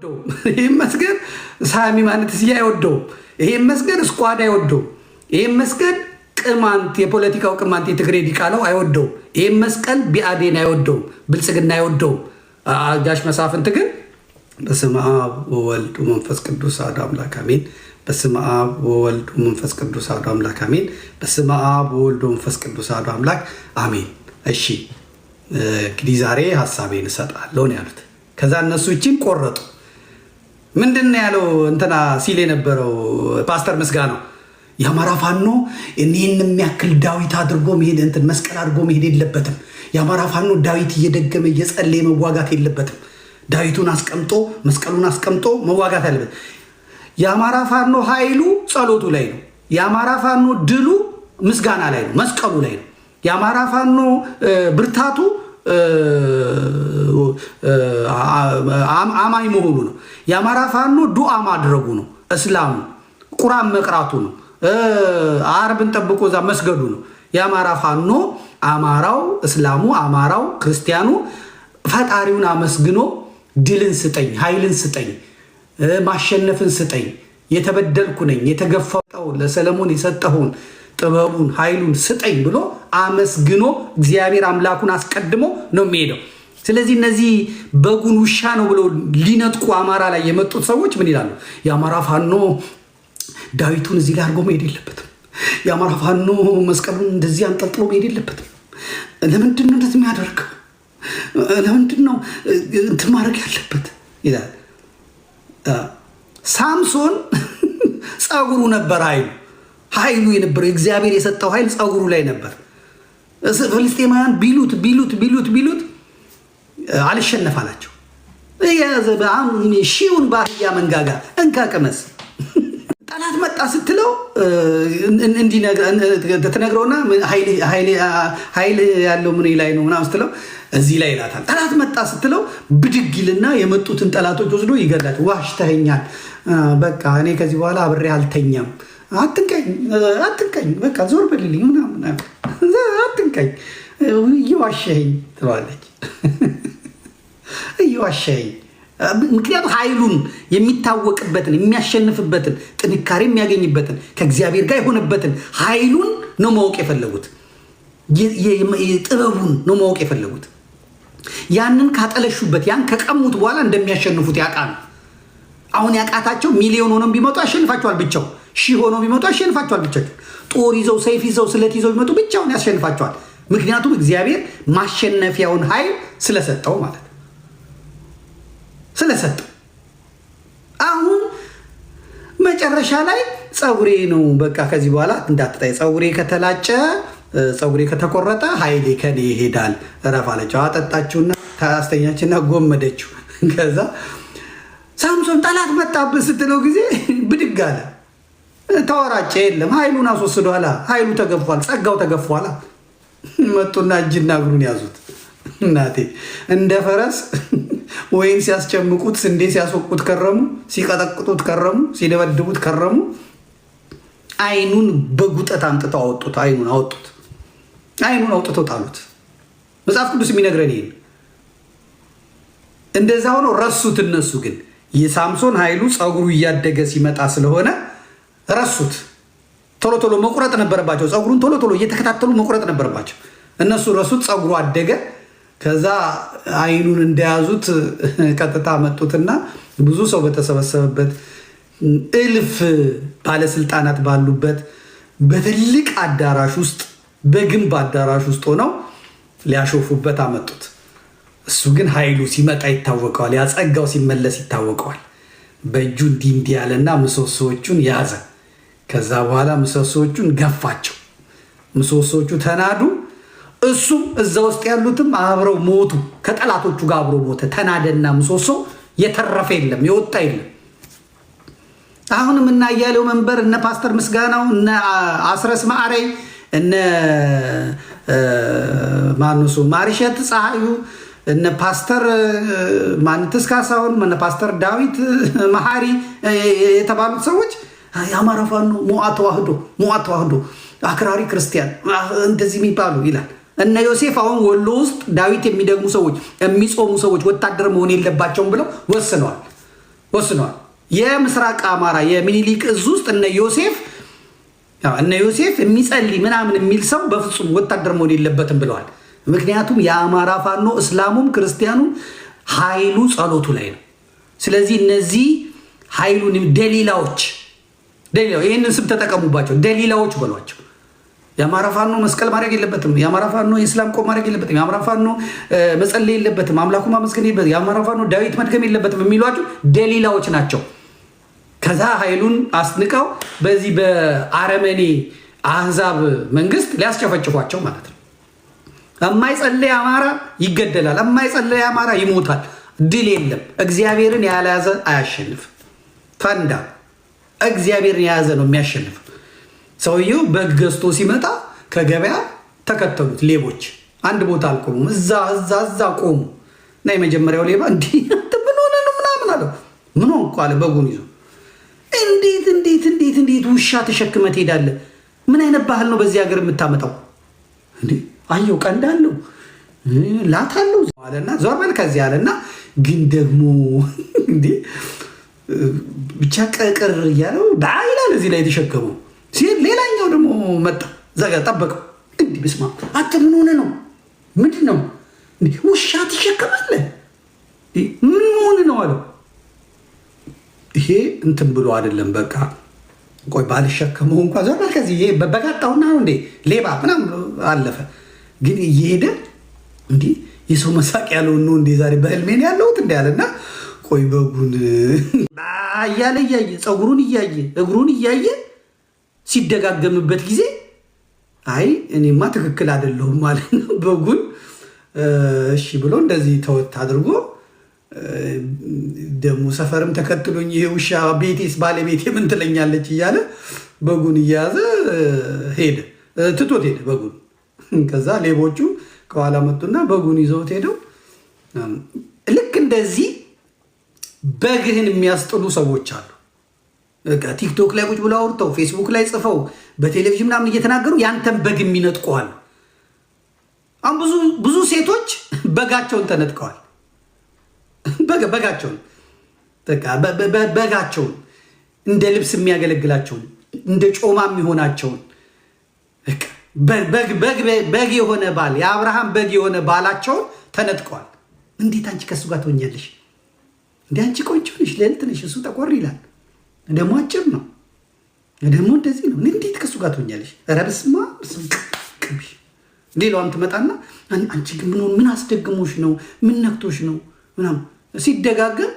ይህ መስገድ ሳሚ ማለት እዚህ አይወደውም። ይሄ መስገድ ስኳድ አይወደውም። ይሄ መስገድ ቅማንት የፖለቲካው ቅማንት የትግሬ ዲቃላው አይወደውም። ይሄ መስቀል ቢአዴን አይወደውም። ብልጽግና አይወደውም። ጋሽ መሳፍንት ግን በስመ አብ ወወልድ ወመንፈስ ቅዱስ አሐዱ አምላክ አሜን። በስመ አብ ወወልድ ወመንፈስ ቅዱስ አሐዱ አምላክ አሜን። በስመ አብ ወወልድ ወመንፈስ ቅዱስ አሐዱ አምላክ አሜን። እሺ እንግዲህ ዛሬ ሀሳቤን እሰጣለሁ ነው ያሉት። ከዛ እነሱ እቺን ቆረጡ። ምንድን ነው ያለው እንትና ሲል የነበረው ፓስተር ምስጋናው የአማራ ፋኖ እኔን የሚያክል ዳዊት አድርጎ መሄድ እንትን መስቀል አድርጎ መሄድ የለበትም። የአማራ ፋኖ ዳዊት እየደገመ እየጸለየ መዋጋት የለበትም። ዳዊቱን አስቀምጦ መስቀሉን አስቀምጦ መዋጋት አለበት። የአማራ ፋኖ ኃይሉ ጸሎቱ ላይ ነው። የአማራ ፋኖ ድሉ ምስጋና ላይ ነው፣ መስቀሉ ላይ ነው። የአማራ ፋኖ ብርታቱ አማኝ መሆኑ ነው። የአማራ ፋኖ ዱዓ ማድረጉ ነው። እስላሙ ቁራን መቅራቱ ነው። አርብን ጠብቆ እዛ መስገዱ ነው። የአማራ ፋኖ አማራው፣ እስላሙ፣ አማራው፣ ክርስቲያኑ ፈጣሪውን አመስግኖ ድልን ስጠኝ፣ ኃይልን ስጠኝ፣ ማሸነፍን ስጠኝ፣ የተበደልኩ ነኝ፣ የተገፋው ለሰለሞን የሰጠኸውን ጥበቡን ኃይሉን ስጠኝ ብሎ አመስግኖ እግዚአብሔር አምላኩን አስቀድሞ ነው የሚሄደው። ስለዚህ እነዚህ በጉን ውሻ ነው ብሎ ሊነጥቁ አማራ ላይ የመጡት ሰዎች ምን ይላሉ? የአማራ ፋኖ ዳዊቱን እዚህ ላይ አድርጎ መሄድ የለበትም። የአማራ ፋኖ መስቀሉን እንደዚህ አንጠልጥሎ መሄድ የለበትም። ለምንድን ነው እንደዚህ የሚያደርገው? ለምንድን ነው እንትን ማድረግ ያለበት ይላል። ሳምሶን ጸጉሩ ነበር ኃይሉ ኃይሉ የነበረው እግዚአብሔር የሰጠው ኃይል ጸጉሩ ላይ ነበር። ፍልስጤማውያን ቢሉት ቢሉት ቢሉት ቢሉት አልሸነፍ አላቸው። ሺውን በአህያ መንጋጋ እንካ ቅመስ። ጠላት መጣ ስትለው ትነግረውና ኃይል ያለው ምን ላይ ነው ምናምን ስትለው እዚህ ላይ ይላታል። ጠላት መጣ ስትለው ብድግ ይልና የመጡትን ጠላቶች ወስዶ ይገላል። ዋሽተኸኛል፣ በቃ እኔ ከዚህ በኋላ አብሬ አልተኛም፣ አትንቀኝ፣ አትንቀኝ፣ በቃ ዞር በልልኝ ምናምን አትንቀኝ፣ እየዋሸኸኝ ትለዋለች። እየዋሸኸኝ። ምክንያቱም ኃይሉን የሚታወቅበትን የሚያሸንፍበትን ጥንካሬ የሚያገኝበትን ከእግዚአብሔር ጋር የሆነበትን ኃይሉን ነው ማወቅ የፈለጉት። ጥበቡን ነው ማወቅ የፈለጉት። ያንን ካጠለሹበት ያን ከቀሙት በኋላ እንደሚያሸንፉት ያውቃሉ። አሁን ያቃታቸው ሚሊዮን ሆነው ቢመጡ ያሸንፋቸዋል ብቻው። ሺህ ሆነው ቢመጡ ያሸንፋቸዋል ብቻቸው። ጦር ይዘው ሰይፍ ይዘው ስለት ይዘው ቢመጡ ብቻውን ያሸንፋቸዋል። ምክንያቱም እግዚአብሔር ማሸነፊያውን ኃይል ስለሰጠው ማለት ነው፣ ስለሰጠው። አሁን መጨረሻ ላይ ፀጉሬ ነው በቃ ከዚህ በኋላ እንዳትጣይ፣ ፀጉሬ ከተላጨ ፀጉሬ ከተቆረጠ ኃይሌ ከኔ ይሄዳል፣ እረፍ አለችው። አጠጣችውና ታስተኛችና ጎመደችው። ከዛ ሳምሶን ጠላት መጣብህ ስትለው ጊዜ ብድግ አለ። ተወራጨ። የለም ኃይሉን አስወስዷላ። ኃይሉ ተገፏል፣ ጸጋው ተገፏላ። መጡና እጅና እግሩን ያዙት። እናቴ እንደ ፈረስ ወይን ሲያስጨምቁት ስንዴ ሲያስወቁት ከረሙ፣ ሲቀጠቅጡት ከረሙ፣ ሲደበድቡት ከረሙ። አይኑን በጉጠት አምጥተው አወጡት። አይኑን አወጡት። አይኑን አውጥተው ጣሉት። መጽሐፍ ቅዱስ የሚነግረን ይሄን። እንደዛ ሆኖ ረሱት። እነሱ ግን የሳምሶን ኃይሉ ፀጉሩ እያደገ ሲመጣ ስለሆነ ረሱት። ቶሎ ቶሎ መቁረጥ ነበረባቸው። ፀጉሩን ቶሎ ቶሎ እየተከታተሉ መቁረጥ ነበረባቸው። እነሱ ረሱት። ፀጉሩ አደገ። ከዛ አይኑን እንደያዙት ቀጥታ መጡትና ብዙ ሰው በተሰበሰበበት እልፍ ባለስልጣናት ባሉበት በትልቅ አዳራሽ ውስጥ በግንብ አዳራሽ ውስጥ ሆነው ሊያሾፉበት አመጡት። እሱ ግን ኃይሉ ሲመጣ ይታወቀዋል። ያጸጋው ሲመለስ ይታወቀዋል። በእጁ እንዲህ እንዲህ ያለና ምሰሶዎቹን ያዘ። ከዛ በኋላ ምሰሶዎቹን ገፋቸው። ምሰሶዎቹ ተናዱ። እሱም እዛ ውስጥ ያሉትም አብረው ሞቱ። ከጠላቶቹ ጋር አብሮ ሞተ። ተናደና ምሰሶ የተረፈ የለም፣ የወጣ የለም። አሁንም እና እያሌው መንበር እነ ፓስተር ምስጋናው እነ አስረስ ማዕረይ እነ ማንሱ ማርሸት ፀሐዩ እነ ፓስተር ማንትስ ካሳሁን እነ ፓስተር ዳዊት መሐሪ የተባሉት ሰዎች የአማራ ፋኖ ሞዓ ተዋህዶ ሞዓ ተዋህዶ አክራሪ ክርስቲያን እንደዚህ የሚባሉ ይላል። እነ ዮሴፍ አሁን ወሎ ውስጥ ዳዊት የሚደግሙ ሰዎች የሚጾሙ ሰዎች ወታደር መሆን የለባቸውም ብለው ወስነዋል። ወስነዋል። የምስራቅ አማራ የሚኒሊክ እዝ ውስጥ እነ ዮሴፍ የሚጸልይ ምናምን የሚል ሰው በፍጹም ወታደር መሆን የለበትም ብለዋል። ምክንያቱም የአማራ ፋኖ እስላሙም ክርስቲያኑም ኃይሉ ጸሎቱ ላይ ነው። ስለዚህ እነዚህ ኃይሉን ደሊላዎች፣ ይህንን ስም ተጠቀሙባቸው፣ ደሊላዎች በሏቸው። የአማራ ፋኖ መስቀል ማድረግ የለበትም። የአማራ ፋኖ የእስላም ቆብ ማድረግ የለበትም። የአማራ ፋኖ መጸለይ የለበትም። አምላኩ ማመስገን የለበትም። የአማራ ፋኖ ዳዊት መድገም የለበትም የሚሏቸው ደሊላዎች ናቸው። ከዛ ኃይሉን አስንቀው በዚህ በአረመኔ አህዛብ መንግስት ሊያስጨፈጭፏቸው ማለት ነው። የማይጸልይ አማራ ይገደላል። የማይጸልይ አማራ ይሞታል። ድል የለም። እግዚአብሔርን ያልያዘ አያሸንፍ። ፈንዳ እግዚአብሔርን የያዘ ነው የሚያሸንፍ። ሰውየው በግ ገዝቶ ሲመጣ ከገበያ ተከተሉት ሌቦች። አንድ ቦታ አልቆሙም። እዛ እዛ እዛ ቆሙ እና የመጀመሪያው ሌባ እንዲህ ምን ሆነ ነው ምናምን አለው። ምን ሆንኩ አለ በጉን ይዞ። እንዴት እንዴት እንዴት እንዴት ውሻ ተሸክመህ ትሄዳለህ? ምን አይነት ባህል ነው በዚህ ሀገር የምታመጣው? እንዴ አየው ቀንድ አለው፣ ላት አለው አለና ዞር በል ከዚህ አለና ግን ደግሞ እንዴ ብቻ ቀቅር እያለው ዳ ይላል እዚህ ላይ የተሸከመው ሲል ሌላኛው ደግሞ መጣ፣ ዘጋ ጠበቀው። እንዲህ በስመ አብ አንተ ምን ሆነ ነው? ምንድን ነው ውሻ ትሸከማለህ? ምን ሆነ ነው አለው። ይሄ እንትን ብሎ አይደለም፣ በቃ ቆይ ባልሸከመው እንኳ ዞር በል ከዚህ፣ ይሄ በጋጣውና ነው እንዴ ሌባ ምናምን አለፈ። ግን እየሄደ እንዲህ የሰው መሳቅ ያለውን ነው እንዴ ዛሬ በህልሜን ያለሁት እንዲ አለና ቆይ በጉን እያለ እያየ፣ ፀጉሩን እያየ፣ እግሩን እያየ ሲደጋገምበት ጊዜ አይ እኔማ ትክክል አይደለሁም ማለት ነው። በጉን እሺ ብሎ እንደዚህ ተወት አድርጎ ደግሞ ሰፈርም ተከትሎኝ ይሄ ውሻ ቤቴስ ባለቤቴ ምን ትለኛለች እያለ በጉን እየያዘ ሄደ፣ ትቶት ሄደ በጉን። ከዛ ሌቦቹ ከኋላ መጡና በጉን ይዘውት ሄደው ልክ እንደዚህ በግህን የሚያስጥሉ ሰዎች አሉ። ቲክቶክ ላይ ቁጭ ብለው አውርተው፣ ፌስቡክ ላይ ጽፈው፣ በቴሌቪዥን ምናምን እየተናገሩ ያንተን በግ የሚነጥቁሃል። አሁን ብዙ ብዙ ሴቶች በጋቸውን ተነጥቀዋል። በጋቸውን፣ በጋቸውን፣ እንደ ልብስ የሚያገለግላቸውን፣ እንደ ጮማ የሚሆናቸውን፣ በግ የሆነ ባል፣ የአብርሃም በግ የሆነ ባላቸውን ተነጥቀዋል። እንዴት አንቺ ከእሱ ጋር ትሆኛለሽ? እንደ አንቺ ቆንጆ ነሽ፣ ልዕልት ነሽ፣ እሱ ጠቆር ይላል፣ ደግሞ አጭር ነው፣ ደግሞ እንደዚህ ነው። እንዴት ከእሱ ጋር ትሆኛለሽ? ኧረ በስመ አብ። ሌላዋም ትመጣና አንቺ ግን ምን አስደግሞሽ ነው? ምን ነክቶሽ ነው? ምናምን ሲደጋገም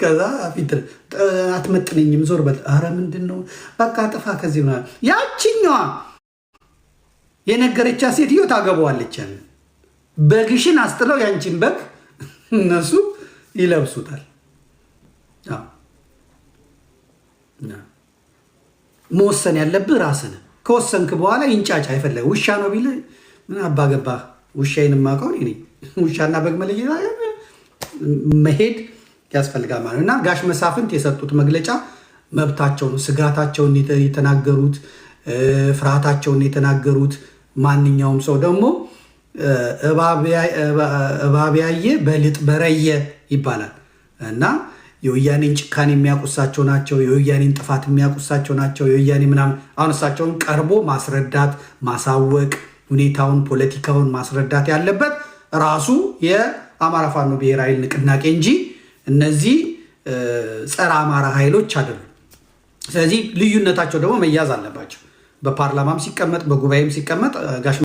ከዛ ፊት አትመጥነኝም፣ ዞር በል፣ ኧረ ምንድን ነው፣ በቃ ጥፋ ከዚህ ምናምን። ያችኛዋ የነገረቻት ሴትዮ ታገባዋለች። ያንን በግሽን አስጥለው ያንቺን በግ እነሱ ይለብሱታል። መወሰን ያለብህ ራስህ ነህ። ከወሰንክ በኋላ ይንጫጫ፣ አይፈለገ ውሻ ነው ቢልህ ምን አባ ገባህ? ውሻዬን የማውቀው እኔ ነኝ። ውሻና በግ መለየት መሄድ ያስፈልጋል ማለት ነው። እና ጋሽ መሳፍንት የሰጡት መግለጫ መብታቸውን፣ ስጋታቸውን የተናገሩት፣ ፍርሃታቸውን የተናገሩት። ማንኛውም ሰው ደግሞ እባብ ያየ በልጥ በረየ ይባላል እና የወያኔን ጭካኔ የሚያውቁ ናቸው። የወያኔን ጥፋት የሚያውቁ ናቸው። የወያኔ ምናምን አሁን እሳቸውን ቀርቦ ማስረዳት፣ ማሳወቅ፣ ሁኔታውን ፖለቲካውን ማስረዳት ያለበት ራሱ የአማራ ፋኖ ብሔራዊ ንቅናቄ እንጂ እነዚህ ጸረ አማራ ኃይሎች አይደሉም። ስለዚህ ልዩነታቸው ደግሞ መያዝ አለባቸው። በፓርላማም ሲቀመጥ በጉባኤም ሲቀመጥ ጋሽ